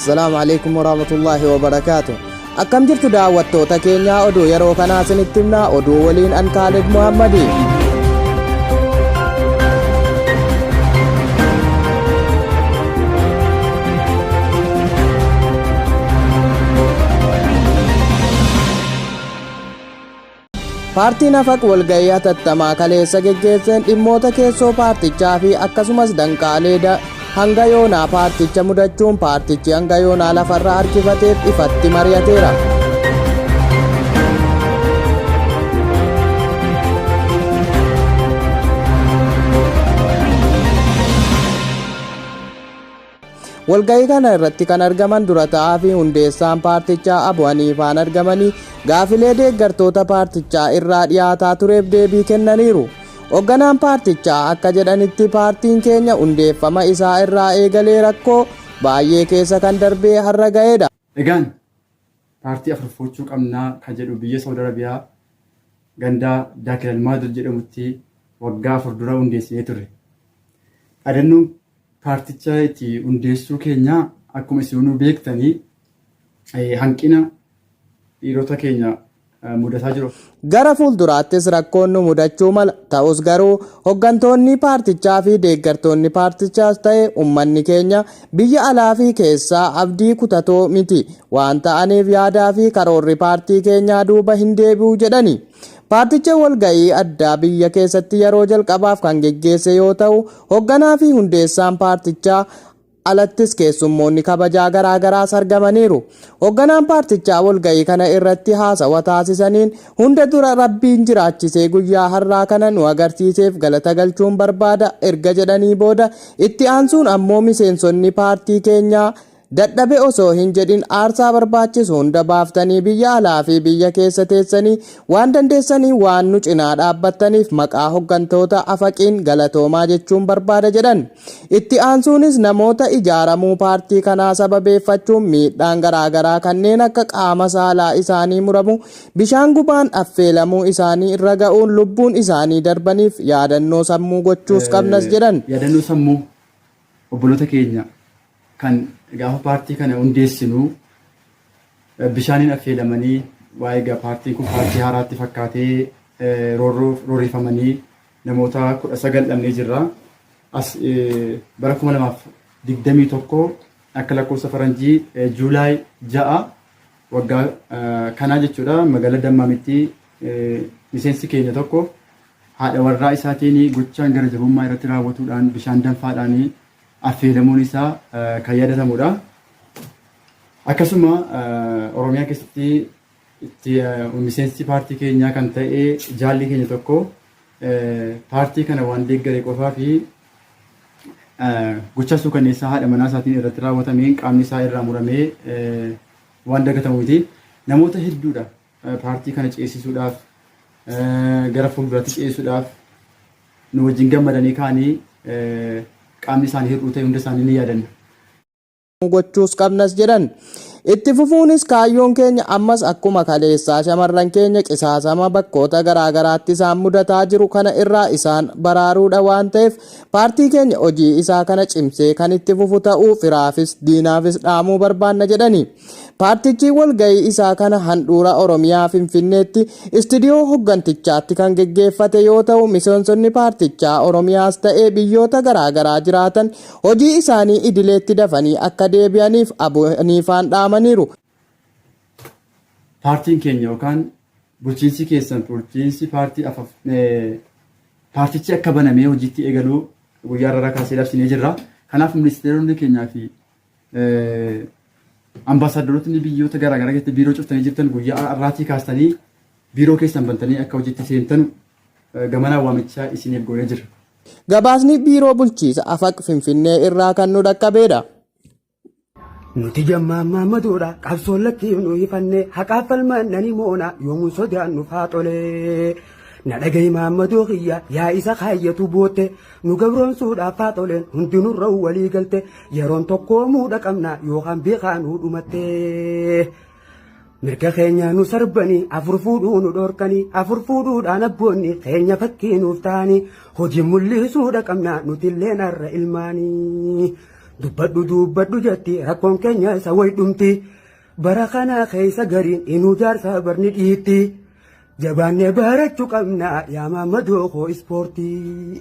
Assalaamu alaikum warahmatullaahi wabarakaatu. Akkam jirtu daawwattoota keenyaa oduu yeroo kanaa isinitti himna oduu waliin an Kaalid Muhammadi. Paartiin Afaq walga'ii hatattamaa kaleessa geggeesseen dhimmoota keessoo paartichaa fi akkasumas danqaalee hanga yoonaa paarticha mudachuun paartichi hanga yoonaa lafarra harkifateef ifatti mari'ateera. Walga'ii kana irratti kan argaman dura ta'aa fi hundeessaan paartichaa Abu Haniifaan argamanii gaafilee deeggartoota paartichaa irraa dhiyaataa tureef deebii kennaniiru. Hogganaan paartichaa akka jedhanitti paartiin keenya hundeeffama isaa irraa eegalee rakkoo baay'ee keessa kan darbee har'a ga'eedha. Egaan paartii afurfoochuu qabnaa kan jedhu biyya Saudi Arabiyaa gandaa Daakil Almaadur jedhamutti waggaa 4 dura hundeessinee turre. Dhaadannoon paarticha itti hundeessuu keenya akkuma isinuu beektanii hanqina dhiirota keenya mudataa jiru. Gara fuulduraattis rakkoon nu mudachuu mala. Ta'us garuu hoggantoonni paartichaa fi deeggartoonni paartichaas ta'e ummanni keenya biyya alaa fi keessaa abdii kutatoo miti waan ta'aniif yaadaa fi karoorri paartii keenyaa duuba hin deebi'u jedhani. Paarticha walga'ii addaa biyya keessatti yeroo jalqabaaf kan geggeesse yoo ta'u, hogganaa fi hundeessaan paartichaa alattis keessummoonni kabajaa garaa garaas argamaniiru. Hogganaan paartichaa walga'ii kana irratti haasawa taasisaniin, hunda dura Rabbiin jiraachisee guyyaa har'aa kana nu agarsiiseef galata galchuun barbaada erga jedhanii booda itti aansuun ammoo miseensonni paartii keenyaa Dadhabe osoo hin jedhin aarsaa barbaachisu hunda baaftanii biyya alaa fi biyya keessa teessanii waan dandeessaniin waan nu cinaa dhaabbattaniif maqaa hoggantoota AFAQiin galatoomaa jechuun barbaada jedhan. Itti aansuunis namoota ijaaramuu paartii kanaa sababeeffachuun miidhaan garaagaraa kanneen akka qaama saalaa isaanii muramuu, bishaan gubaan affeelamuu isaanii irra ga'uun lubbuun isaanii darbaniif yaadannoo sammuu gochuus qabnas jedhan. Yaadannoo sammuu obboloota keenya kan gaafa paartii kana hundeessinu bishaaniin affeelamanii waa'ee egaa paartiin kun paartii haaraatti fakkaatee roorroo roorrifamanii namoota 19 dhabnee jirra. As bara 2021 akka lakkoofsa faranjii Juulaay 6 waggaa kanaa jechuudha magaalaa Dammaamitti miseensi keenya tokko haadha warraa isaatiin gochaan gara jabummaa irratti raawwatuudhaan bishaan danfaadhaan affeelamuun isaa kan yaadatamudha. Akkasuma Oromiyaa keessatti itti miseensi paartii keenyaa kan ta'e jaalli keenya tokko paartii kana waan deeggare qofaa fi gochaa suukanneessaa haadha manaa isaatiin irratti raawwatameen qaamni isaa irraa muramee waan dagatamu miti. Namoota hedduudha paartii kana ceesisuudhaaf gara fuulduraatti ceesisuudhaaf nu wajjin gammadanii ka'anii qaamni isaanii hir'uu ta'e hunda isaanii ni yaadanna. gochuus qabnas jedhan. Itti fufuunis kaayyoon keenya ammas akkuma kaleessaa shamarran keenya qisaasama bakkoota garaa garaatti isaan mudataa jiru kana irraa isaan baraaruudha waan ta'eef paartii keenya hojii isaa kana cimsee kan itti fufu ta'uu firaafis diinaafis dhaamuu barbaanna jedhani. Paartichi walga'ii isaa kana handhuura Oromiyaa Finfinneetti istidiyoo hoggantichaatti kan geggeeffate yoo ta'u miseensonni paartichaa Oromiyaas ta'ee biyyoota garaa garaa jiraatan hojii isaanii idileetti dafanii akka deebi'aniif Abu Haniifaan dhaamaniiru. Paartiin keenya yookaan bulchiinsi keessan bulchiinsi paartii afaf paartichi akka banamee hojiitti eegaluu guyyaa irraa kaasee labsinee jirra. Kanaaf ministeeronni keenyaa fi Ambaasaaddarootni biyyoota garaa garaa keessatti biiroo cuftanii jirtan guyyaa har'aatii kaastanii biiroo keessan bantanii akka hojiitti seentan gamanaa waamichaa isiniif goonee jirra. Gabaasni Biiroo Bulchiisa Afaq Finfinnee irraa kan nu dhaqqabeedha. Nuti jammaan maammadoodha qabsoon lakkiif nu hifanne haqaaf falmanna ni moona yoomuun sodaannu faaxolee. Na dhagahi maammadoo kiyya yaa isa kaayyatu bootte Nu gabroomsuudhaaf faaxoleen hundi nurra walii galte yeroon tokkoomuudha qabna yookaan beekaa nu dhumatte. Mirga keenya nu sarbanii afur fuudhuu nu dhorkanii afur fuudhuudhaan abboonni keenya fakkii nuuf ta'anii hojii mul'isuudha qabna nutilleen har'a ilmaanii. Dubbadhu dubbadhu jetti rakkoon keenya isa wayi dhumti. Bara kana keessa gariin inuu jaarsa barni dhiitti. Jabaannee barachuu qabna yaa Maammadoo koo ispoortii.